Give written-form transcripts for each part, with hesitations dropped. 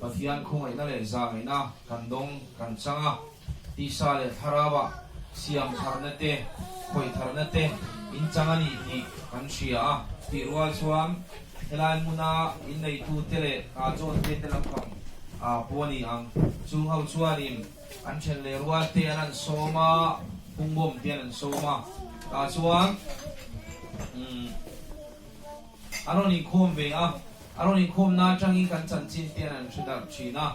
Pathian khawngaihna leh zahngaihna kan dawng kan chang a, tisa leh thlarauah siam tharna te, khawih tharna te in chang a ni tih kan hria a. Tih rual chuan helai hmuna inneitute leh John te te lampang pawh a ni ang. Chung ho chuanin an then leh rual te an han sawm a, phungbawm te an han sawm a, tah chuan umm. A rawn inkhawm ve a, a rawn inkhawmna atangin kan chanchin te an hre darh thin a,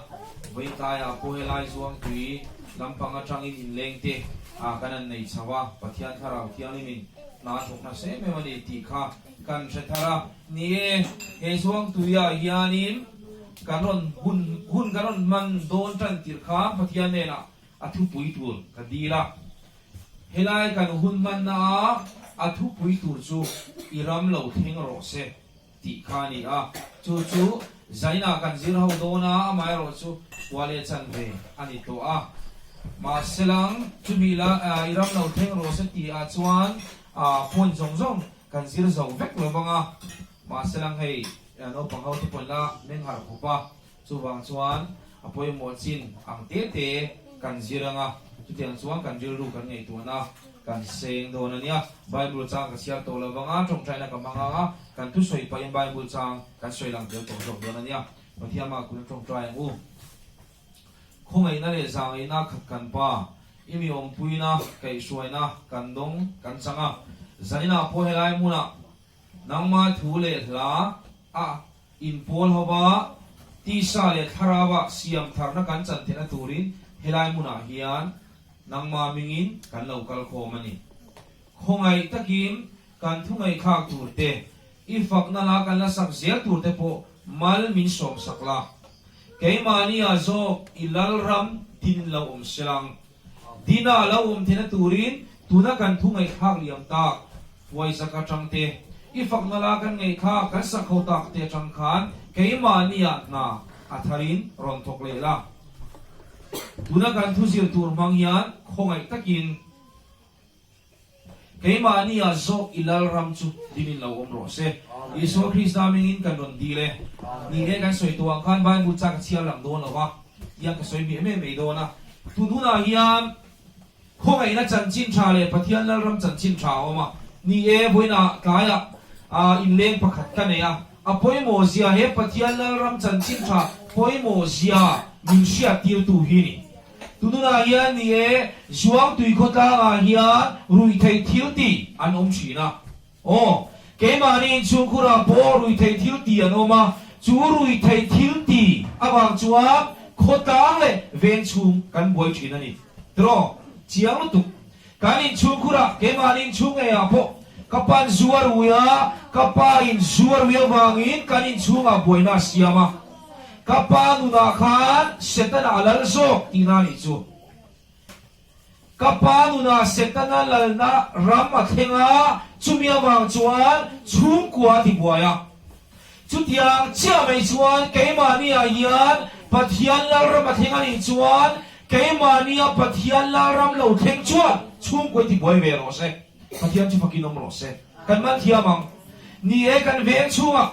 vawitlaiah pawh helai Zuangtui lampang atangin inleng te ah kan han nei chho a, Pathian Thlarau Thianghlimin hna a thawk nasa em em a ni tih kha kan hre thar a. Ni e, he Zuangtuiah hianin kan rawn hun hun kan rawn hman dawn tan tirh khan Pathian hnenah a thupui tur ka dil a. Helai kan hun hmanna a a thupui tur chu i ram lo thleng rawh se tih kha a ni a, chu chu Zaina kan zir ho dawn a, amaherawh chu kua leh chan ve a ni tawh a. Mahselang chumi la i ram lo thleng rawh se tih ah chuan point zawng zawng kan zir zo vek lo vang a, mahselang hei naupang ho te pawhin la meng harh khawp a. Chuvang chuan a pawimawh chin ang te te kan zir ang a, chutiang chuan kan rilru kan ngaihtuahna kan seng dawn a nia. Bible chang ka chhiar tawh lo vang a, tawngtaina ka hmang ang a, kan thusawi pahin Bible chang kan sawi lang tel tawh zawk dawn a nia. Pathian mah kun a tawngtai ang u. Khawngaihna leh zahngaihna khat kan Pa, i mi awmpuina, kaihhruaina kan dawng kan chang a, zaninah pawh helai hmunah nangmah thu leh hla a Inpawl hova tisa leh thlarauah siam tharna kan chan theihna turin helai hmunah hian nangmah mingin kan lo kal khawm a ni. Khawngaih takin kan thu ngaihthlak tur te, i fakna la kan la sak zel tur te pawh mal min sawm sak la. Keimahnia zawk i lalram din lo awm selang. Dina lo awm theihna turin tuna kan thu ngaihthlak liam tak Huaizak atang te, i fakna la kan ngaihthlak kan sak ho tak te atang khan keimahnia hna a tharin rawn thawk leh la. Tuna kan thu zir tur hmang hian khawngaih takin keimahnia zawk i Lalram chu dinin lo awm rawh se. Isua Krista hmingin kan rawn dil e. Ni e kan sawi tawh ang khan Bible chak a chhiar lang dawn lo va, tiang ka sawi miah miah mai dawn a. Tun hunah hian Khawngaihna chanchin tha leh Pathian Lalram chanchin tha a awm a. Ni e, vawiinah tlaiah inleng pakhat ka nei a. A pawimawh zia he Pathian Lalram chanchin tha pawimawh zia min hriattirtu hi ni. Tununah hian ni e, Zuangtui khawtlangah hian ruihtheih thil ti an awm thin a. Aw, keimahni inchhungkhurah pawh ruihtheih thil ti an awm a, chu ruihtheih thil ti avang chuan khawtlang leh veng chhung kan buai thin a ni. Tiraw? Chiang lutuk. Kan inchhungkhurah, keimahni inchhung ngeiah pawh ka pa'n zu a rui a, ka pa in zu a rui avangin kan inchhungah buaina a siam a. Ka pa nunah khan Setana a lal zawk tihna a nih chu. Ka pa nunah Setana lalna ram a thleng a, chumi avang chuan chhungkua a tibuai a. Chutiang chiah mai chuan keimahniah hian Pathian Lalram a thleng a nih chuan keimahnia Pathian Lalram lo thleng chuan chhungkua i tibuai ve rawh se. Pathian chu fakin awm rawh se. Kan man thiam ang. Ni e, kan veng chhungah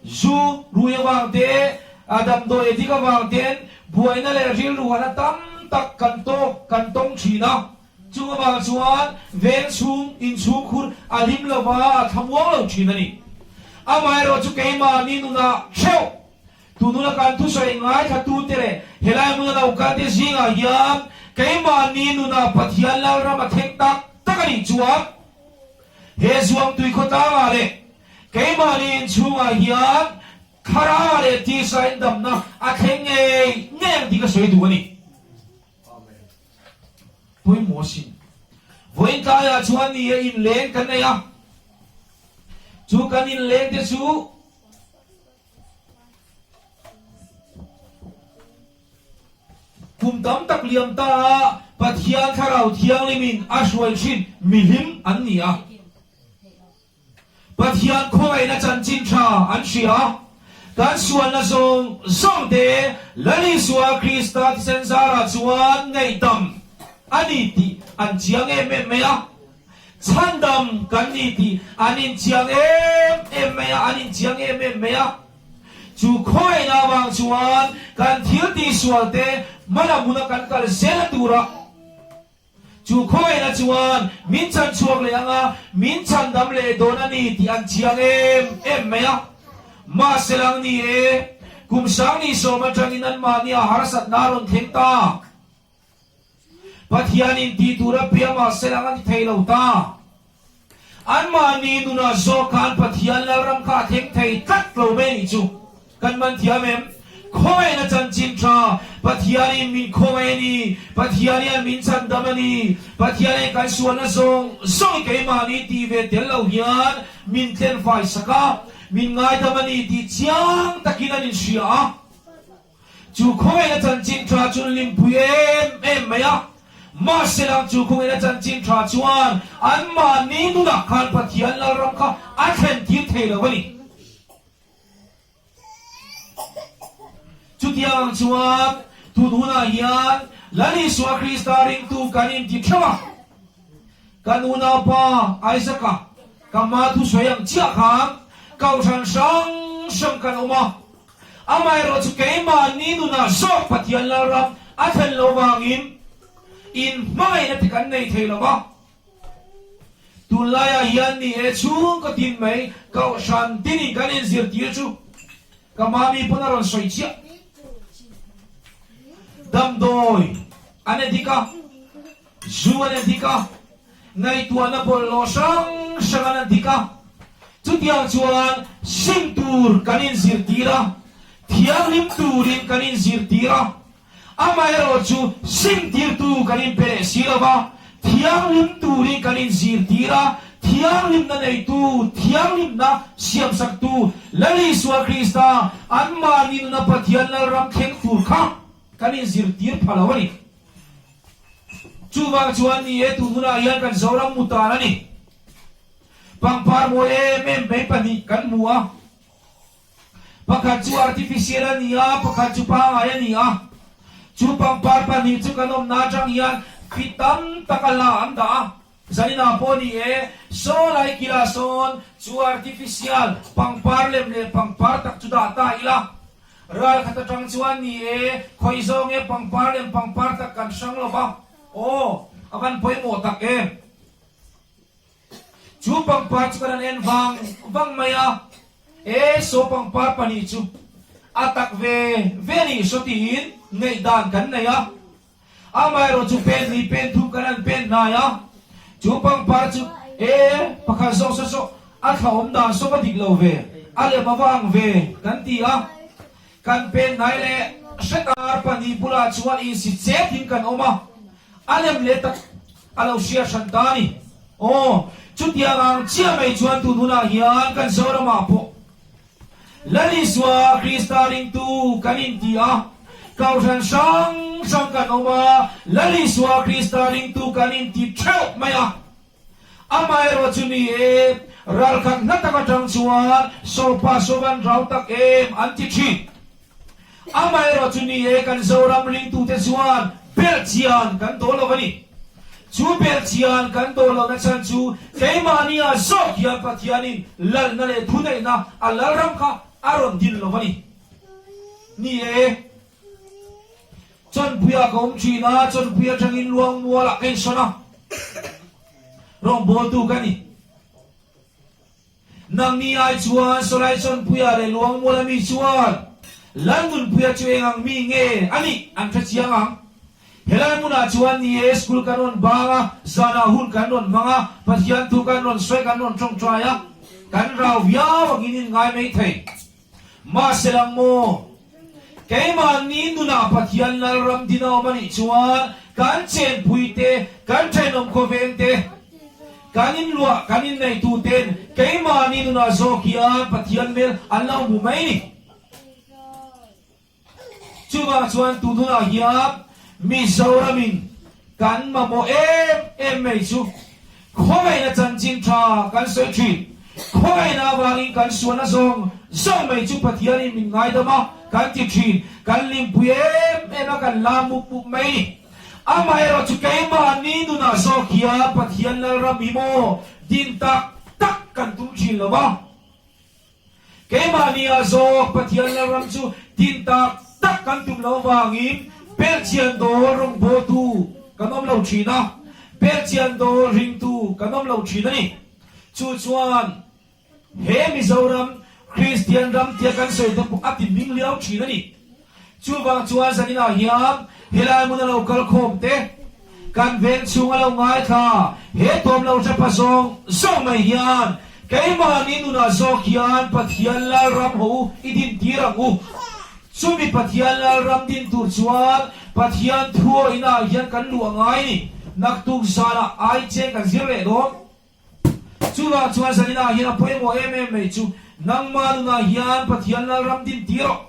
Zu rui avang te, a damdawi a dik avang ten buaina leh rilru hana tam tak kan tawk, kan tawng thin a. Chung avang chuan veng chhung, inchhung khur a hlim lo va, a thlamuang lo thin a ni. Amaherawh chu keimahni nunah theuh, tununa kan thusawi ngaithlatute leh helai hmuna lo kalte zingah hian keimahni nunah Pathian Lalram a thleng tak tak a nih chuan he Zuangtui khawtlangah leh Keimahni inchhungah hian Thlarau leh tisa indamna a thleng ngei ngei ang tih ka sawi duh a ni. Pawimawh asin. Vawiin tlaiah chuan ni e inleng kan nei a, chu kan inleng te chu Kum tam tak liam ta a Pathian Thlarau Thianghlimin a hruai thin mihlim an ni a. Pathian khawngaihna chanchin tha an hria a, kan sualna zawng zawng te Lal Isua Krista thisen zarah chuan ngaihdam a ni tih an chiang em em mai a, chhandam kan ni tih an inchiang em em mai a, an inchiang em em mai a. Chu khawngaihna avang chuan kan thil tihsual te hmala hmuna kan kal zel a tura chu khawngaihna chuan min chan chhuak leh anga min chhandam leh dawn a ni tih an chiang em em mai a. Mahse lang ni e, kum 2010 atangin anmahnia harsatna a rawn thleng ta. Pathianin tih tur a piah mahse lang a ni thei lo ta. Anmahni nunah zawk khan Pathian Lalram kha a thleng thei tlat lo mai a nih chu. Kan man thiam em? Khawngaihna chanchin tha, Pathianin min khawngaih a ni, Pathian hian min chhandam a ni, Pathianin kan sualna zawng zawng i keimahni tih ve tel lo hian min tlenfai sak a, min ngaidam a ni tih chiang takin an inhria a. Chu khawngaihna chanchin tha chu hlimpui em em mai a. Mahse lang chu khawngaihna chanchin tha chuan anmahni nunah khan Pathian Lalram kha a thlen tir thei lo a ni. Chutiang ang chuan tun hunah hian Lal Isua Krista ringtu kan inti theuh a. Kan unaupa Isaac-a ka hma thusawi ang chiah khan kohhran hrang hrang kan awm a. Amaherawh chu keimahni nunah zawk Pathian Lalram a thlen loh vangin in hmangaihna te kan nei thei lo va. Tunlaiah hian ni e chhungkaw tin mai kohhran tinin kan inzirtir chu ka mami pawn a rawn sawi chiah. Damdawi an e dik a, zu an e dik a, Ngaihtuahna bawlhhlawh hrang hrang an dik a, chutiang chuan sim tur kan inzirtir a, thianghlim turin kan inzirtir a, amaherawh chu sim tirtu kan inpe leh si lo va, thianghlim turin kan inzirtir a, thianghlimna neitu, thianghlimna siamsaktu Lal Isua Krista anmahni nuna Pathian Lalram thleng tur kha kan inzirtir pha lo a ni. Chuvang chuan ni e, tun hunah hian kan Zoram mu tan a ni. Pangpar mawi em em mai pahnih kan hmu a. Pakhat chu artificial a ni a, pakhat chu pangai a ni a. Chu pangpar pahnih chu kan awmna atang hian fit tam tak a la an dah a. Zaninah pawh ni e, saw lai kila sawn chu artificial pangpar lem leh pangpar tak chu dah ta ila. Ral khat atang chuan ni e, khawi zawng e pangpar lem pangpar tak kan hrang lo va, aw, a van pawimawh tak em. Chu pangpar chu kan han en vang vang mai a, e, saw pangpar pahnih chu a tak ve ve a nih saw tiin ngaihdan kan nei a. Amaherawh chu pen ni pen thum kan han pen hnai a, chu pangpar chu e pakhat zawk saw saw a thla awm dan saw va dik lo ve, a lem a va ang ve kan ti a. Kan pen hnai leh hretar pahnih bulah chuan insi chetin kan awm a, a lem leh tak a lo hria hran ta a ni. Aw, chutiang ang chiah mai chuan tun hunah hian kan Zoramah pawh Lal Isua Krista ringtu kan inti a, kohhran hrang hrang kan awm a, Lal Isua Krista ringtu kan inti theuh mai a. Amaherawh chu ni e, ralkhat hla tak atang chuan sawpa sawvan rau tak em an ti thin. Amaherawh chu ni e, kan Zoram ringtute chuan belhchian kan dawl lo a ni. Chu belhchian kan dawl lohna chhan chu keimahnia zawk hian Pathianin lalna leh thuneihna a lalram kha a rawn din lo a ni. Ni e, Chawnpuia ka awm thin a, Chawnpui atangin Luangmualah ka insawn a, rawngbawltu ka ni. Nangni ai chuan Sawlai Chawnpuia leh Luangmuala mi chuan Lalnunpuia chu eng ang mi nge a nih an hre chiang ang. Helai hmunah chuan ni e, school kan rawn bang a, zanah hun kan rawn hmang a, Pathian thu kan rawn sawi kan rawn tawngtai a, kan rau viau angin in ngai mai thei. Mahse lang maw? Keimahni nunah Pathian Lalram din a awm a nih chuan kan chenpui te, kan thenawm khawveng te, Kan inluah, kan inneihtu ten keimahni nunah zawk hian Pathian hmel an lo hmu mai ni. Chuvang chuan tun hunah hian Mizoramin kan mamawh em em mai chu khawngaihna chanchin tha kan sawi thin. Khawngaihna avangin kan sualna zawng zawng mai chu Pathianin min ngaidam a, kan ti thin. Kan hlimpui em em a, kan la mup mup mai ni. Amaherawh chu keimahni nunah zawk hian Pathian Lalram hi maw din tak tak kan tum thin lo va. Keimahni ah zawk Pathian Lalram chu din tak tak kan tum lo vangin belhchian dawl rawngbawltu kan awm lo thin a, belhchian dawl ringtu kan awm lo thin a ni. Chu chuan he Mizoram Kristian ram tia kan sawi te pawh a ti hming liau thin a ni. Chuvang chuan zaninah hian helai hmun a lo kal khawm te, kan veng chhung a lo ngaithla he tawm lo hre pha zawng zawng mai hian keimahni nunah zawk hian Pathian Lalram ho u i din tir ang u. Chumi Pathian Lalram din tur chuan Pathian thuaw inah hian kan luh a ngai ni. Naktuk zanah ai cheng kan zir leh dawn. Chuvang chuan zaninah hian a pawimawh em em mai chu nangmah nunah hian Pathian Lalram din tir rawh.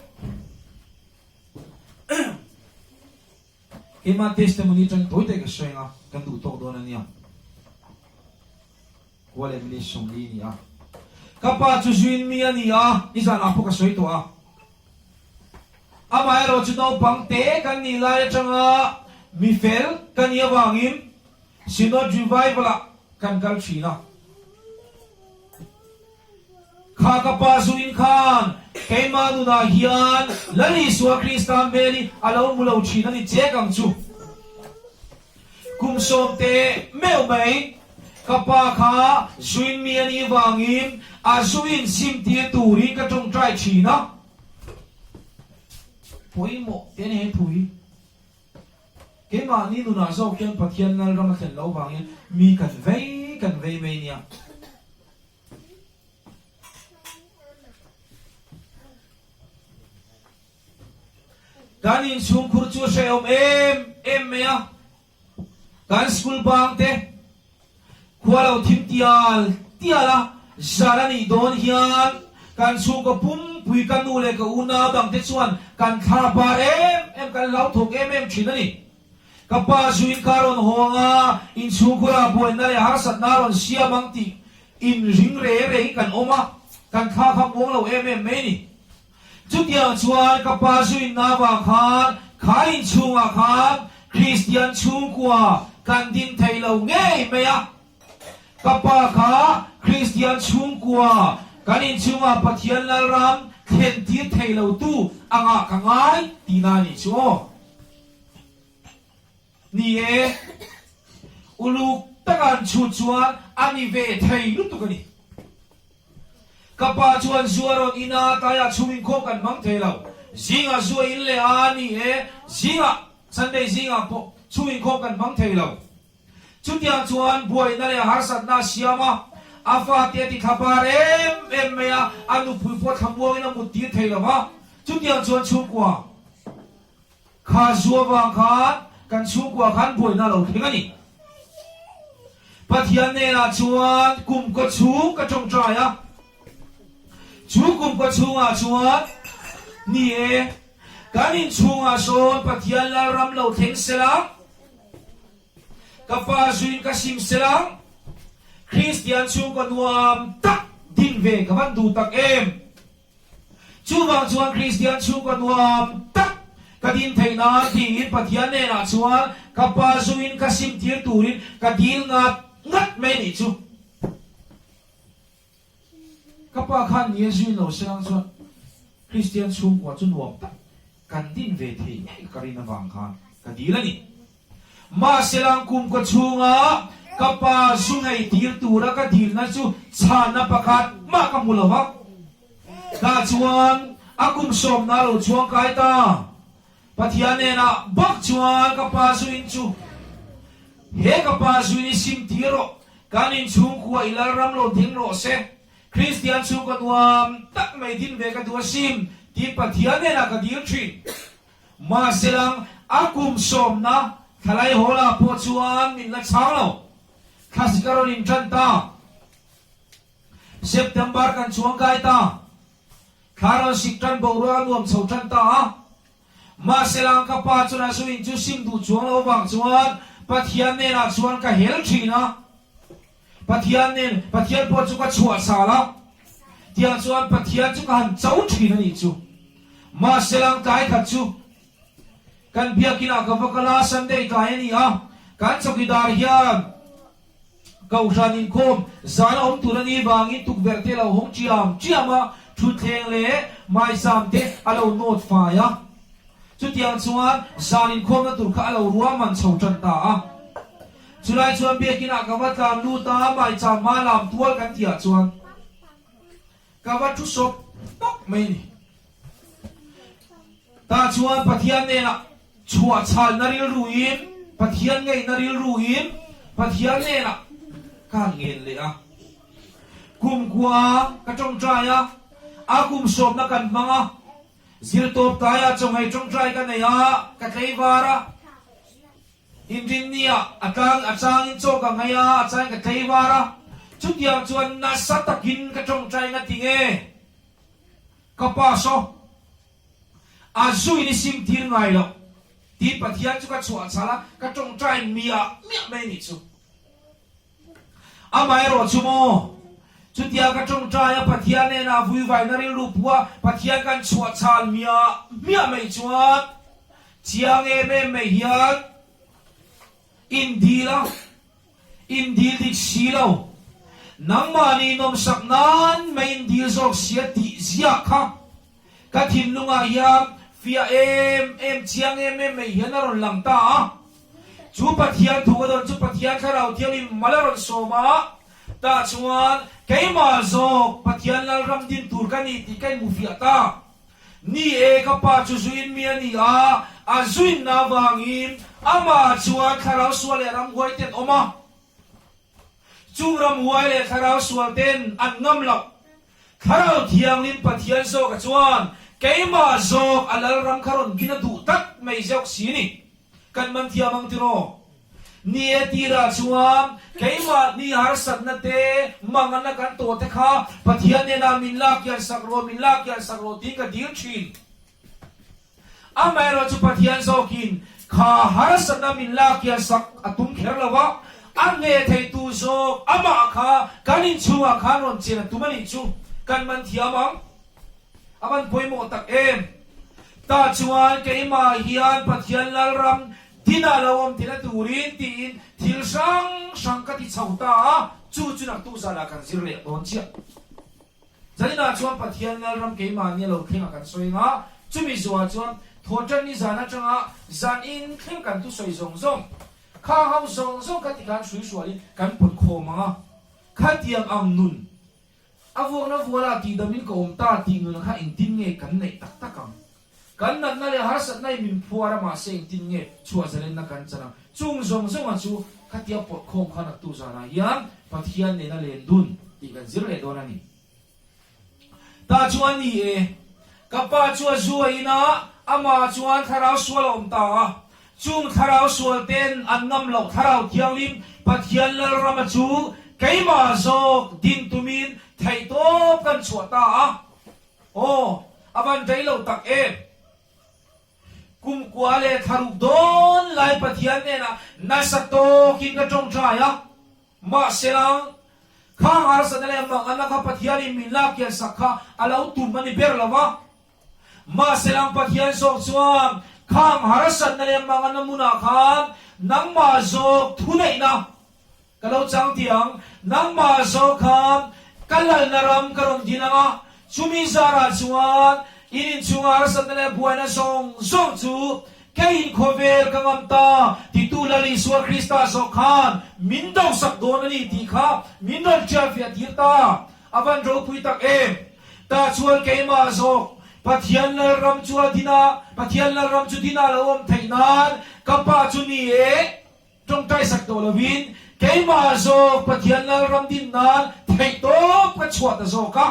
Keimah testimony atang tawi tawi ka sawi ang a, kan duh tawk dawn a nia. Khua leh minute 40 a ni a. Ka pa chu zuin mi a ni a, nizanah pawh ka sawi tawh a. Amaherawh chu naupang te kan nih lai atanga mi fel ka nih avangin Synod Revival ah kan kal thin a. Kha ka pa zuin khan keimah nunah hian Lal Isua Krista hmel hi a lo hmu lo thin a ni chek ang chu. Kum sawmte meuh mai ka pa kha zuin mi a nih vangin a zuin simtir turin ka tawngtai thin a. Pawimawh te a ni he thu hi. Keimahni nunah zawk hian Pathian Lalram a thlen loh vangin mi kan vei kan vei mai nia. Kan inchhungkhur chu hrehawm em em mai a, kan school bang te khua lo thim tial tial a, zan a nih dawn hian kan chhungkaw pumpui ka nu leh ka unau dang te chuan kan thla par em em, kan hlauthawk em em thin a ni. Ka pa zuin ka rawn hawng a, inchhungkhurah buaina leh harsatna a rawn siam ang tih inring reng rengin kan awm a, kan thla kha muang lo em em mai a ni. Chutiang chuan ka pa zuin na vang khan kha inchhungah khan Kristian chhungkua kan din thei lo ngei mai a. Ka pa kha Kristian chhungkua kan inchhungah Pathian Lalram thlen tir thei lo tu angah ka ngai tihna a nih chu aw. Ni e, uluk taka an chhut chuan a ni ve thei lutuk a ni. Ka pa chuan zu a rawn in a, tlaiah chhung inkhawm kan hmang thei lo. Zingah zu a in leh a, ni e, zingah, Sunday zingah pawh chhung inkhawm kan hmang thei lo. Chutiang chuan buaina leh harsatna a siam a, a fate a ti thlapar em em mai a, a nupui pawh thlamuangin a mut tir thei lo va. Chutiang chuan chhungkua. Kha zu avang khan kan chhungkua khan buaina a lo thleng a ni. Pathian hnenah chuan kum kaw chhung ka tawngtai a, chu kum kaw chhungah chuan, Ni e, kan inchhungah sawn Pathian Lalram lo thleng sela, ka pa zuin ka sim sela, Kristian chhungkaw nuam tak din ve ka van duh tak em? Chuvang chuan Kristian chhungkaw nuam tak ka din theih nan tiin Pathian hnenah chuan ka pa zuin ka sim tir turin ka dil ngat ngat mai nih chu. Ka pa khan ni a zuin lo selang chuan Kristian chhungkua chu nuam tak kan din ve thei ngei ka rin avang khan ka dil a ni. Mahselang kum ka chhunga ka pa zu ngei tir tura ka dilna chu chhanna pakhat mah ka hmu lo va. Tah chuan a kum sawmna lo chuang kai ta. Pathian hnenah bawk chuan ka pa zuin chu, He ka pa zuin i sim tir rawh, kan inchhungkhua i lalram lo ding rawh se, Kristian chhungkaw nuam tak mai din ve ka duh asin, tiin Pathian hnenah ka dil thin. Mahselang a kum sawmna thlalai hawlah pawh chuan min la chhang lo. Thlasik a rawn intan ta. September kan chuang kai ta. Thla rawn sik tan boruak a nuam chho tan ta a. Mahselang ka pa chuan a zu in chu sim duh chuang lo vang chuan Pathian hnenah chuan ka hel thin a. Pathian nen, Pathian pawh chu ka chhuah sal a, tiang chuan Pathian chu ka han cho thin a nih chu. Mahselang tlai khat chu kan biakinah ka va kal a, Sunday tlai a ni a, kan chawkidar hian Kohhran inkhawm zan a awm tur a nih vangin tukverh te a lo hawng chiam chiam a. Thutthleng leh maizam te a lo nawt fai a. Chutiang chuan zan inkhawmna tur kha a lo ruahman chho tan ta a. Chulai chuan biakinah ka va tlan lut a, maicham hma lam tual kan tihah chuan ka va thu sawp tawp mai a ni. Tah chuan Pathian hnenah chhuahchhalna rilruin, Pathian ngaihna rilruin Pathian hnenah ka han ngen leh a. Kumkhua ka tawngtai a, a kum sawmna kan hmang a. Zirtawp taiah chawnghei tawngtai ka nei a, ka tleivar a. Inrinnia a tlang a changin chaw ka nghei a, a changin ka tleivar a. Chutiang chuan nasa takin ka tawngtai nga ti nge? Ka pa saw a zuin i sim tir ngai loh tiin Pathian chu ka chhuah chhal a, ka tawngtai miah miah mai a nih chu. Amaherawh chu maw, chutia ka tawngtai a Pathian hnenah vuivaina rilru pu a Pathian kan chhuah chhal miah miah mai chuan chiang em em mai hian indil a, indil dik si lo, nangmahni nawmsak nan mai indil zawk sia tih ziah kha ka thinlungah hian fiah em em chiang em em mai hian a rawn lang ta a. Chu Pathian thu ka dawn chu Pathian Thlarau Thianghlim mal a rawn sawm a, tah chuan keimah zawk Pathian Lalram din tur ka ni tih ka inhmufiah ta. Ni e, ka pa chu zuin mi a ni a, a zuinna avangin amah chuan Thlarau sual leh ramhuai ten awm a. Chung ramhuai leh Thlarau sual ten an ngam loh. Thlarau Thianghlim Pathian zawka chuan keimah zawk a Lalram kha rawn din a duh tlat mai zawk si ni. Kan man thiam ang tiraw? Ni e tirah chuan keimahni harsatna te, manganna kan tawh te kha Pathian hnenah min lak kian sak rawh, min lak kian sak rawh tiin ka dil thin. Amaherawh chu Pathian zawkin kha harsatna min lak kian sak a tum kher lo a, a hneh theitu zawk amah kha kan inchhungah khan rawn chen a tum a nih chu kan man thiam ang. A van pawimawh tak em! Tah chuan keimah hian Pathian Lalram dinah lo awm tina turin tiin thil hrang hrang ka ti chho ta a, chu chu naktuk zanah kan zir leh dawn chiah. Zaninah chuan Pathian Lalram keimahni a lo thleng a kan sawi ang a, chumi zuah chuan Thawhṭanni zan aṭanga zan in thleng kan thusawi zawng zawng, khang ho zawng zawng kha tikhan hrui hrualin kan pawt khawm ang a, khatiang ang nun A vuakna vualah tihdamin ka awm ta tih nuna kha engtin nge kan neih tak tak ang? Kan natna leh harsatna in min phuar a mahse engtin nge chhuah zalenna kan chan ang? Chung zawng zawnga chu khatia pawt khawm khan a tu zanah hian Pathian nena len dun tih kan zir leh dawn a ni. Tah chuan ni e, ka pa chu a zu a in a, amah chuan thlarau sual a awm ta a, Chung thlarau sual ten an ngam loh Thlarau Thianghlim Pathian Lalrama chu keimah zawk din tumin theihtawp kan chhuah ta a. Aw, a van rei lo tak em! Kumkua leh thlaruk dawn lai Pathian hnenah nasa tawkin ka tawngtai a, mahselang khang harsatna leh manganna kha Pathianin min lak kian sak kha a lo tum a ni ber lo va. Mahselang Pathian zawk chuan khang harsatna leh manganna hmunah khan nangmah zawk thuneihna ka lo chang ti ang, nangmah zawk khan ka lalna ram ka rawn din ang a, chumi zarah chuan in inchhunga harsatna leh buaina zawng zawng chu keiin khawvel ka ngam ta titu Lal Isua Krista zawk khan min dosak dawn a ni tih kha min rawn hriatfiah tir ta. A van ropui tak em! Tah chuan keimah zawk, Pathian Lalram chu a din a, Pathian Lalram chu din a lo awm theih nan ka Pa chu ni e, tawngtai sak tawh lovin keimah zawk Pathian Lalram din nan theihtawp ka chhuah ta zawk a.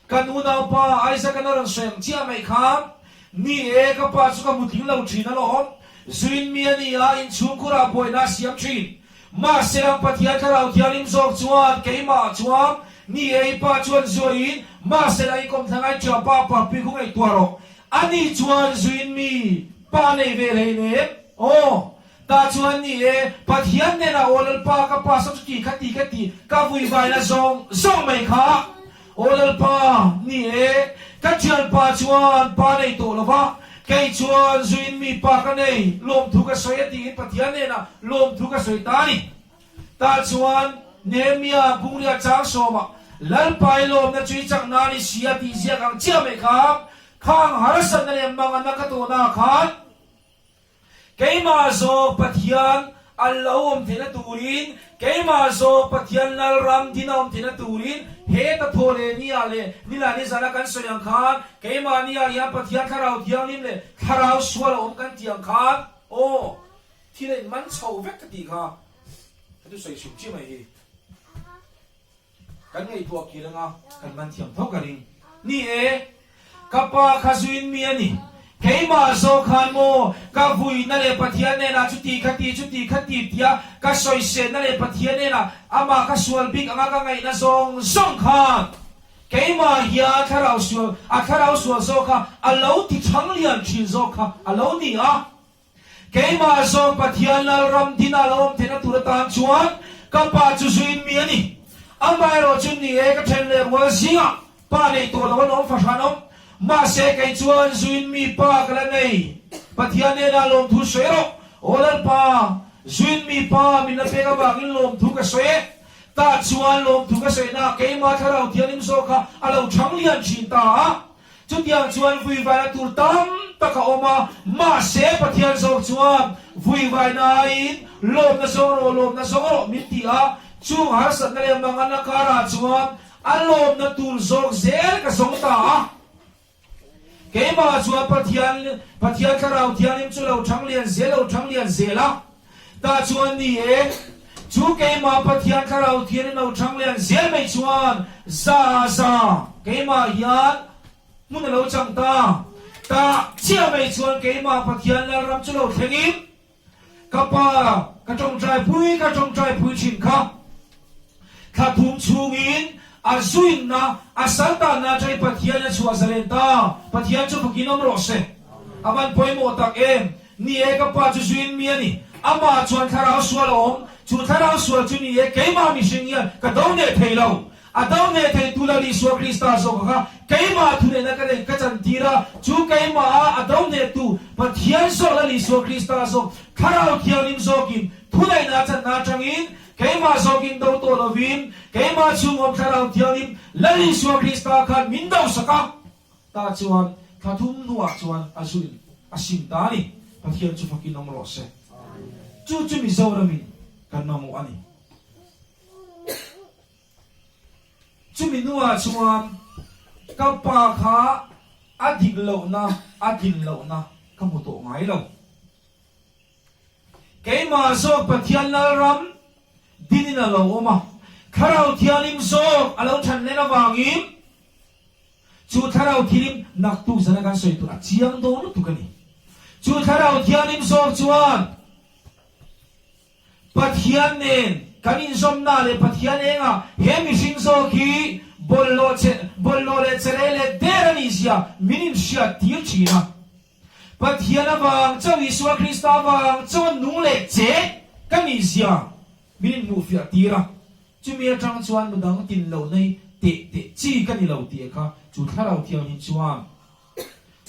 Kan unaupa Isaac-an a rawn sawi ang chiah mai kha, Ni e, ka pa chu ka mutling lo thin alawm, zuin mi a ni a, inchhungkhurah buaina a siam thin. Mahse ang Pathian Thlarau Thianghlim zawk chuan keimah chuan ni e i pa chuan zuaiin mahsela i kawmthla ngaihṭha pa pa pui khu ngaihtuah rawh. Ani chuan zuin mi pa nei ve hlei nem. Aw, tah chuan ni e Pathian hnenah aw Lalpa ka pa saw chu ti kha ti kha ti ka vuivaina zawng zawng mai kha. Aw Lalpa, ni e, ka thianpa chuan pa nei tawh lo va, kei chuan zuin mi pa ka nei, lawmthu ka sawi a tiin Pathian hnenah lawmthu ka sawi ta a ni. Tah chuan Nehemia Bungria chang sawmah. Lalpa i lawmna chu i chak nan i si a tih ziak ang chiah mai kha, khang harsatna leh manganna ka tawhnaah khan keimah zawk Pathian a lo awm theihna turin, keimah zawk Pathian Lalram din a awm theihna turin heta thaw leh ni-ah leh nilai ni zana kan sawi ang khan keimah ni-ah hian Pathian Thlarau Thianghlim leh Thlarau sual a awm kan tih ang khan aw thil a inman chho vek ka tih kha ka thusawi hrim chiah mai hi. Kan ngaihtuah kir anga kan man thiam tho ka ring. Ni e, ka pa kha zuin mi a ni. Keimah zawk khan maw ka vuina leh Pathian hnenah chuti kha ti, chuti kha ti tia ka sawiselna leh Pathian hnenah amah ka sual bik anga ka ngaihna zawng zawng khan keimah hian thlarau sual, a thlarau sual zawk kha a lo ti chhang lian thin zawk kha a lo ni a. Keimah zawk Pathian Lalram din a lo awm theihna tur atan chuan ka pa chu zuin mi a ni. Amaherawh chu ni e, ka then leh rual zingah pa nei tawh lo an awm fahran awm. Mahse kei chuan zuin mi pa ka la nei. Pathian hnenah lawmthu sawi rawh. Aw Lalpa, zuin mi pa min la pek avangin lawmthu ka sawi e. Tah chuan lawmthu ka sawina keimah Thlarau Thianghlim zawk kha a lo chhang lian thin ta a. Chutiang chuan vuivaina tur tam tak a awm a, mahse Pathian zawk chuan vuivainain lawmna zawng rawh, lawmna zawng rawh min ti a, chung harsatna leh manganna karah chuan a lawmna tur zawk zel ka zawng ta a. Keimah chuan Pathian, Pathian Thlarau Thianghlim chu lo thang lian zel, lo thang lian zel a. Tah chuan ni e, chu keimah Pathian Thlarau Thianghlim lo thang lian zel mai chuan za za keimah hian hmun a lo chang ta. Tah chiah mai chuan keimah Pathian Lalram chu lo thlengin ka pa ka tawngtai pui ka tawngtai pui thin kha. Thla thum chhungin a zuinna a saltanna atangin Pathian a chhuah zalen ta. Pathian chu fakin awm rawh se. A van pawimawh tak em! Ni e, ka pa chu zuin mi a ni. Amah chuan thlarau sual a awm. Chu thlarau sual chu ni e, keimah mihring hian ka do neh thei lo. A do neh thei tu Lal Isua Krista zawk kha keimah thuneihna ka nei ka chantir a, chu keimaha a do neh tu Pathian zawk Lal Isua Krista zawk Thlarau Thianghlim zawkin thuneihna a channa atangin Keimah zawkin do tawh lovin, keimah chhungawm Thlarau Thianghlim Lal Isua Krista khan min do sak a, tah chuan thla thum hnuah chuan a zuin a sim ta a ni. Pathian chu fakin awm rawh se. Chu chu Mizoramin kan mamawh a ni. Chumi hnuah chuan ka pa kha a dik lohna, a din lohna ka hmu tawh ngai lo. Keimah zawk Pathian Lalram dinin a lo awm a, Thlarau Thianghlim zawk a lo than len avangin chu Thlarau Thianghlim naktuk zana kan sawi tur a chiang dawn lutuk a ni. Chu Thlarau Thianghlim zawk chuan Pathian nen kan inzawmna leh Pathian engah he mihring zawk hi bawlhhlawh che bawlhhlawh leh chere leh der a nihzia min inhriat tir thin a. Pathian avang chauh Isua Krista avang chauh a nung leh che ka nihzia min inhmuhfiah tir a, chumi atang chuan midang tin lo nei teh teh chi ka ni lo tih kha chu Thlarau Thianghlim chuan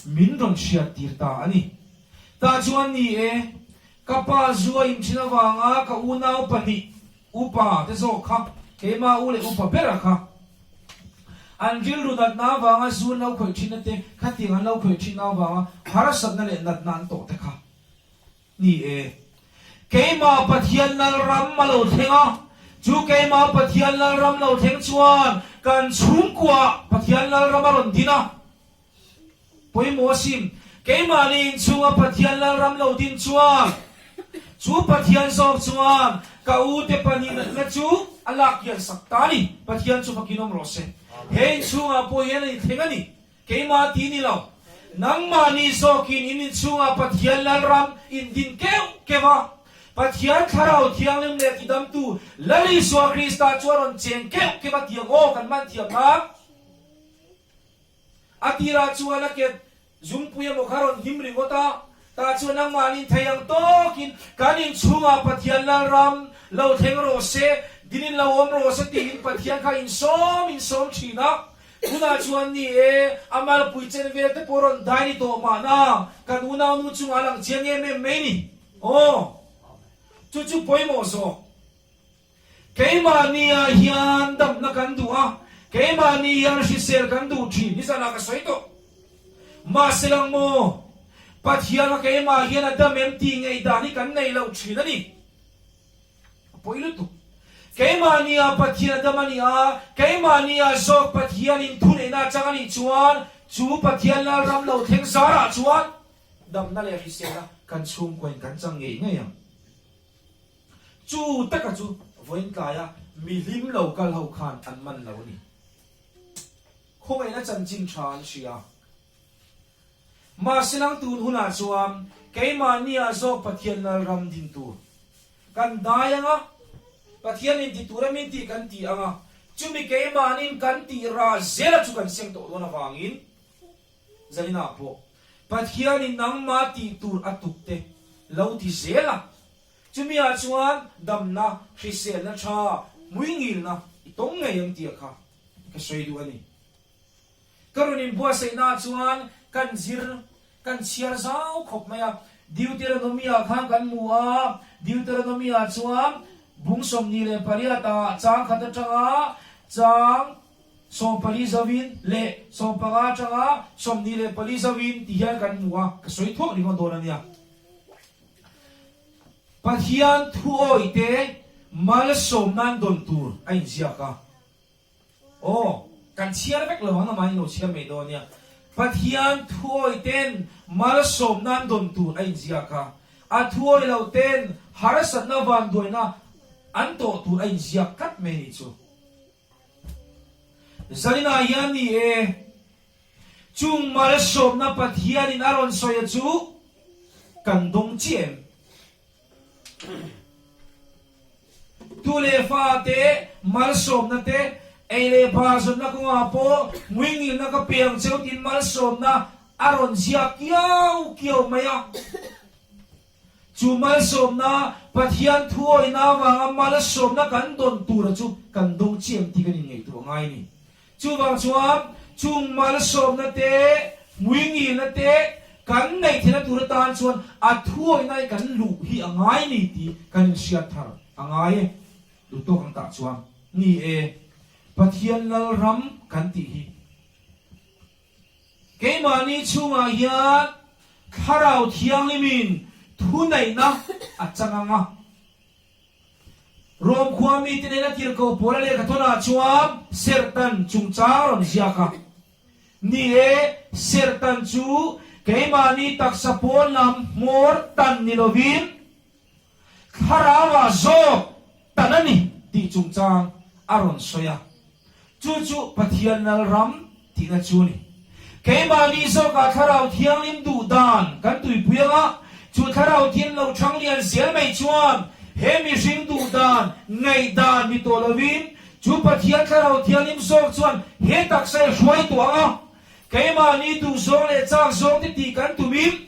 min rawn hriat tir ta a ni. Tah chuan ni e, ka pa zu a inthin avanga ka unau pahnih Upa te zawk kha keimah u leh upa bera kha an rilru natna avanga zu an lo khawih thinna te, khatiang an lo khawih thinna avanga harsatna leh natna an tawh te kha ni e. Keimah Pathian Lalram a lo thleng a, chu keimah Pathian Lalram lo thleng chuan kan chhungkuaah Pathian Lalram a rawn din a. Pawimawh asin, keimahni inchhunga Pathian Lalram lo din chuan, chu Pathian zawk chuan ka ute pahnih natna chu a lak hian sak ta a ni. Pathian chu fakin awm rawh se. He inchhungah pawh hian a inthleng a ni. Keimah ti ni lo. Nangmahni zawkin in inchhungah Pathian Lalram in din keuh keuh a. Pathian Thlarau Thianghlim leh tidamtu Lal Isua Krista chu a rawn cheng keuh keuh a tiang aw kan man thiam nan. A tirah chuan a ket zungpui emaw kha rawn him ringawt a, tah chuan nangmahni thei ang tawkin kan inchhungah Pathian Lalram lo thleng rawh se, dinin lo awm rawh se tiin Pathian kha insawm insawm thin a. Tunah chuan ni e, a malpui chen vel te pawh rawn dai ni tawh mahna kan unaunu chungah a lang chiang em em mai ni. Aw, chu chu pawimawh zawk. Keimahni ah hian damna kan duh a, Keimahni hian hrisel kan duh thin, nizanah ka sawi tawh. Mahse lang maw, Pathian a keimah hian a dam em tih ngaihdan hi kan nei lo thin a ni. A pawi lutuk. Keimahni ah Pathian a dam a ni a, keimahni ah zawk Pathianin thuneihna a chang a nih chuan chu Pathian Lalram lo thleng zarah chuan damna leh hriselna kan chhungkuain kan chang ngei ngei ang. Chu taka chu vawiin tlaia mihlim lo kal ho khan an man lo a ni. Khawngaihna chanchin tha an hria. Mahse nang tun hunah chuan keimahnia zawk Pathian Lalram din tur kan dai ang a, Pathian in ti tura min tih kan ti ang a, chumi keimahnin kan tih rah zela chu kan seng tawh dawn avangin Zaninah pawh Pathianin nangmah tih tur a tuk te lo ti zel a, chumi ah chuan damna, hriselna tha, hmuingilna i tawng ngei ang tih kha ka sawi duh a ni. Ka rawn inbuatsaihna ah chuan kan zir, kan chhiar zau khawp mai a, Deuteronomy ah khan kan hmu a, Deuteronomy ah chuan bung 28 ah chang khat atanga chang 14 zauhin leh 15 atanga 24 zauhin ti hian kan hmu a, ka sawi thuak ringawt dawn a nia. Pathian thuawih te malsawm nan dawn tur a inziak a. Aw, kan chhiar vek lo ang amah in lo chhiar mai dawn a nia. Pathian thuawih ten malsawm nan dawn tur a inziak a, a thuawih loh ten harsatna vanduaina an tawh tur a inziak tlat mai a nih chu. Zaninah hian ni e, chung malsawmna Pathianin a rawn sawi a chu kan dawng chiah em? Tu leh fa te malsawmna te, ei leh bar zawnna kawngah pawh hmuingilna ka pe ang cheu tiin malsawmna a rawn ziak kiau kiau mai a. Chu malsawmna, Pathian thuawihna avanga malsawmna kan dawn tura chu kan dawng chiam tih kan inngaihtuah ngai a ni. Chuvang chuan chung malsawmna te, hmuingilna te kan neih theihna tur atan chuan a thuawihna hi kan luh hi a ngai ni tih kan inhriat thar a ngai e. Duhtawk ang tah chuan ni e, Pathian Lalram kan tih hi. Keimahni chhungah hian Thlarau Thianghlimin thuneihna a chang ang a. Rom khua mite nena tirhkoh pawl a lehkhathawnah chuan serhtan chungchang rawn ziak a. Ni e, serhtan chu keimahni taksa pawn lam hmawr tan ni lovin Thlarauah zawk tan a ni tih chungchang a rawn sawi a, chu chu Pathian Lalram tihna chu a ni. Keimahni zawkah Thlarau Thianghlim duh dan kan tuipui ang a, chu Thlarau Thian lo thang lian zel mai chuan he mihring duh dan, ngaihdan ni tawh lovin chu Pathian Thlarau Thianghlim zawk chuan he taksa hi hruai tawh ang a, keimahni duh zawng leh chak zawng te tih kan tumin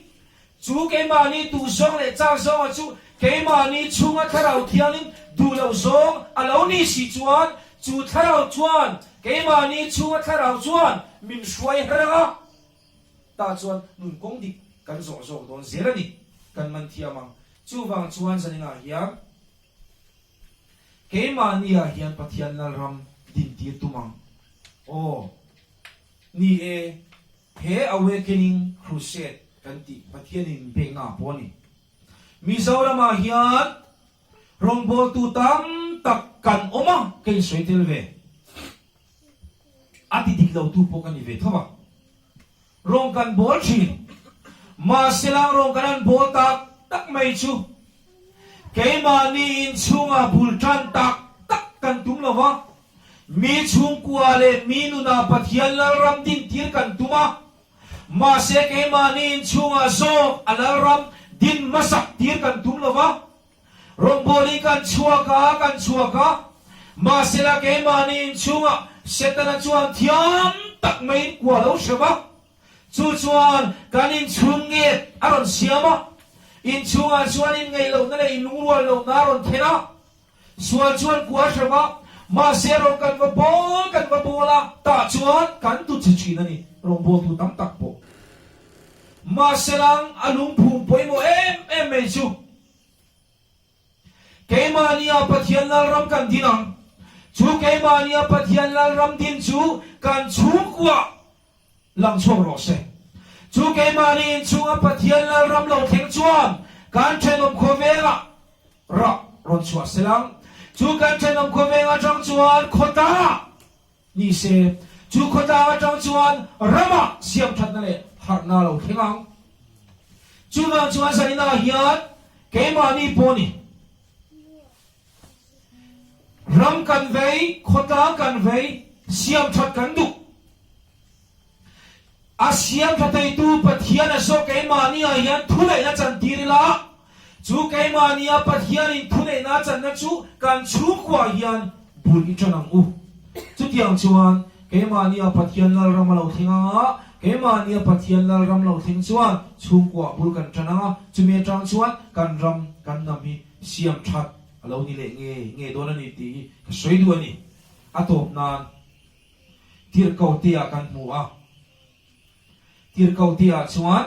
Chu keimahni duh zawng leh chak zawnga chu keimahni chhunga Thlarau Thiangin duh loh zawng a lo ni si chuan, chu Thlarau chuan keimahni chhunga Thlarau chuan min hruai her ang a, tah chuan nun kawng dik kan zawh zawk dawn zel a ni, kan man thiam ang. Chuvang chuan zaninah hian keimahniah hian Pathian Lalram dintir tum ang. Aw, ni e. He Awakening Crusade kan tih Pathianin min pekna ah pawh a ni. Mizoramah hian rawngbawltu tam tak kan awm a, ka insawi tel ve. A ti dik lotu pawh ka ni ve tho va. Rawng kan bawl thin. Mahse lang rawng kan han bawl tak tak mai chu keimahni inchhungah bul tan tak tak kan tum lo va. Mi chhungkua leh mi nunah Pathian Lalram dintir kan tum a, mahse keimahni inchhungah zawk a Lalram din hmasak tir kan tum lo va. Rawngbawlin kan chhuak a, kan chhuak a, mahsela keimahni inchhungah Setana chuan thiam tak maiin kua lo hrem a, chu chuan kan inchhung nget a rawn siam a, inchhungah chuan inngaih lohna leh inlungrual lohna a rawn thlen a. Sual chuan kua hrem a, mahse rawng kan va bawl kan va bawl a, tah chuan kan tu che thin a ni, rawngbawltu tam tak pawh. Mahse lang a lungphum pawimawh em em mai chu, keimahnia Pathian Lalram kan din ang. Chu keimahnia Pathian Lalram din chu kan chhungkuah lang chhuak rawh se. Chu keimahni inchhunga Pathian Lalram lo thleng chuan kan thenawm khawvengah rah rawn chhuah se lang. Chu kan thenawm khawveng atang chuan khawtlangah ni se, chu khawtlang atang chuan ramah siamthatna leh harhna lo thleng ang. Chuvang chuan zaninah hian keimahni pawh ni. Ram kan vei, khawtlang kan vei, siamthat kan duh. A siamtha theitu Pathian a zawk keimahni ah hian thuneihna chantir ila, chu keimahni a Pathianin thuneihna a channa chu kan chhungkuah hian bul i tan ang u. Chutiang chuan keimahni a Pathian Lalram a lo thleng ang a, keimahni a Pathian Lalram lo thleng chuan chhungkuah bul kan tan ang a, chumi atang chuan kan ram kan hnam hi siam that a lo ni leh nge nge dawn a ni tih hi ka sawi duh a ni. A tawp nan Tirhkoh tia kan hmu a. Tirhkoh tia chuan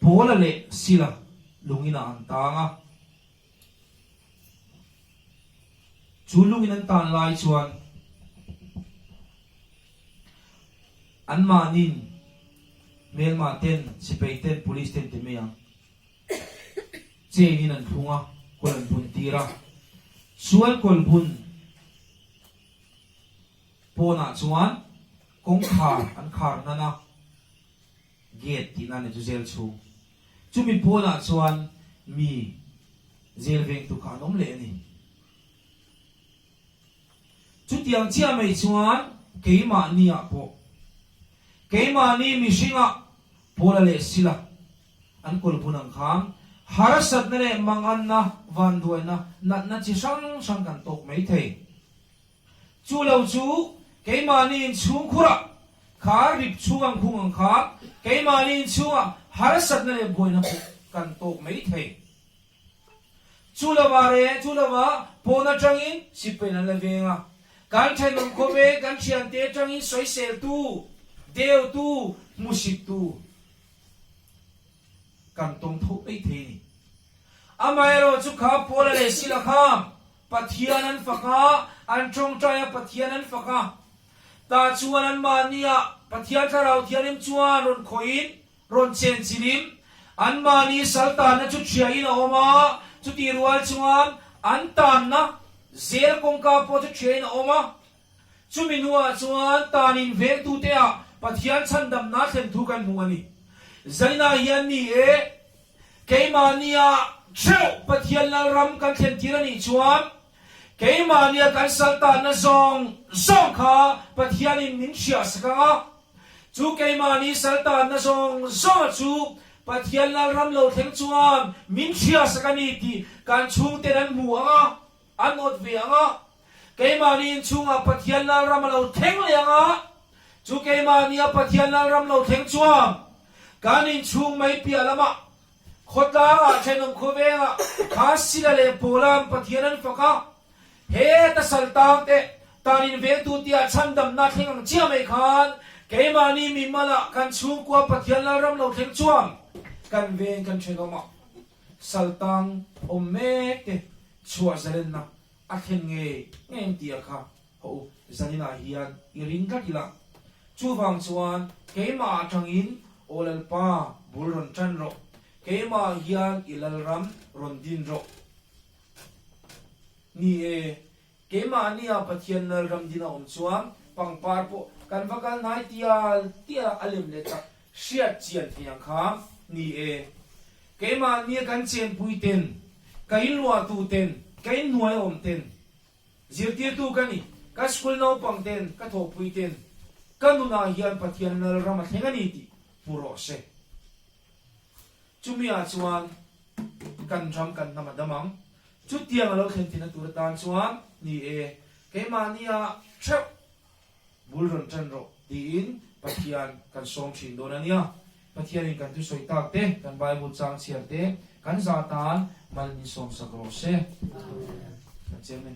Paula leh Sila lungin ah an tang a. Chu lungin an tan lai chuan anmahnin hmelmah ten, sipai ten, police ten ti mai ang. Chain in an thlung a, kawl an bun tir a. Chuan kawl bun pawnah chuan kawngkhar an khar hnan a, gate tihna a ni chu jail chhung. Chumi pawnah chuan mi jail vengtu kha an awm leh a ni. Chutiang chiah mai chuan keimahniah pawh, keimahni mihringah Paula leh Sila An kawlhmun ang khan harsatna leh manganna, vanduaina, natna chi hrang hrang kan tawk mai thei. Chu lo chu keimahni inchhungkhurah kha rip chhung ang khung ang khan keimahni inchhungah harsatna leh buaina pawh kan tawk mai thei. Chu lova re, chu lova pawn atangin sipain an la veng a. Kan thenawm khawve kan thiante atangin sawiseltu, deutu, hmusittu kan tawng tho mai thei a ni. Amaherawh chu kha Paula leh Sila kha Pathian an fak a, an tawngtai a Pathian an fak a. Tah chuan anmahniah Pathian Thlarau Thianghlim chuan rawn khawih in, rawn chen chilh in, anmahni sal tanna chu thiahin a awm a, chutih rual chuan an tanna zel kawngka pawh chu thiahin a awm a. Chumi hnuah chuan tan in vengtute ah Pathian chhandamna thlen thu kan hmu a ni. Zainah hian ni e, keimahnia theuh Pathian Lalram kan thlen tir a nih chuan keimahnia kan sal tanna zawng zawng kha Pathianin min hriahsak ang a, chu keimahni sal tanna zawng zawnga chu Pathian Lalram lo thleng chuan min hriahsak a ni tih kan chhungten an hmu ang a, an awt ve ang a. Keimahni inchhungah Pathian Lalram a lo thleng leh ang a, chu keimahnia Pathian Lalram lo thleng chuan kan inchhung mai piah lamah khawtlangah thenawm khawvengah kha Sila leh Paula'n Pathian an fak a, heta sal tang te tan invengtu tia chhandamna thleng ang chiah mai khan keimahni mimalah kan chhungkua Pathian Lalram lo thleng chuan kan veng kan thenawmah sal tang awm mek te chhuah zalenna A thlen ngei ngei ang tih a kha haw u, zaninah hian i ring tlat ila. Chuvang chuan keimah atangin Aw Lalpa bul rawn tan rawh, keimah hian i Lalram rawn din rawh. Ni e, keimahnia Pathian Lalram din a awm chuan pangpar pawh kan va kal hnai tial tial a, a lem leh tak hriat chian thei ang kha. Ni e, Keimahnia kan chenpui ten, ka inluahtu ten, ka inhnuai awm ten, zirtirtu ka ni, ka school naupang ten, ka thawhpui ten, ka nunah hian Pathian Lalram a thleng a ni tih hmu rawh se. Chumi ah chuan kan ram kan hnam a dam ang. Chutiang a lo thlen tina tur atan chuan ni e, keimahnia theuh Bul rawn ṭan rawh tiin Pathian kan sawm ṭhin dawn a nia. Pathianin kan thusawi tak te, kan Bible chang chhiar te, kan zah tan mal min sawmsak rawh se. Kan Chairman.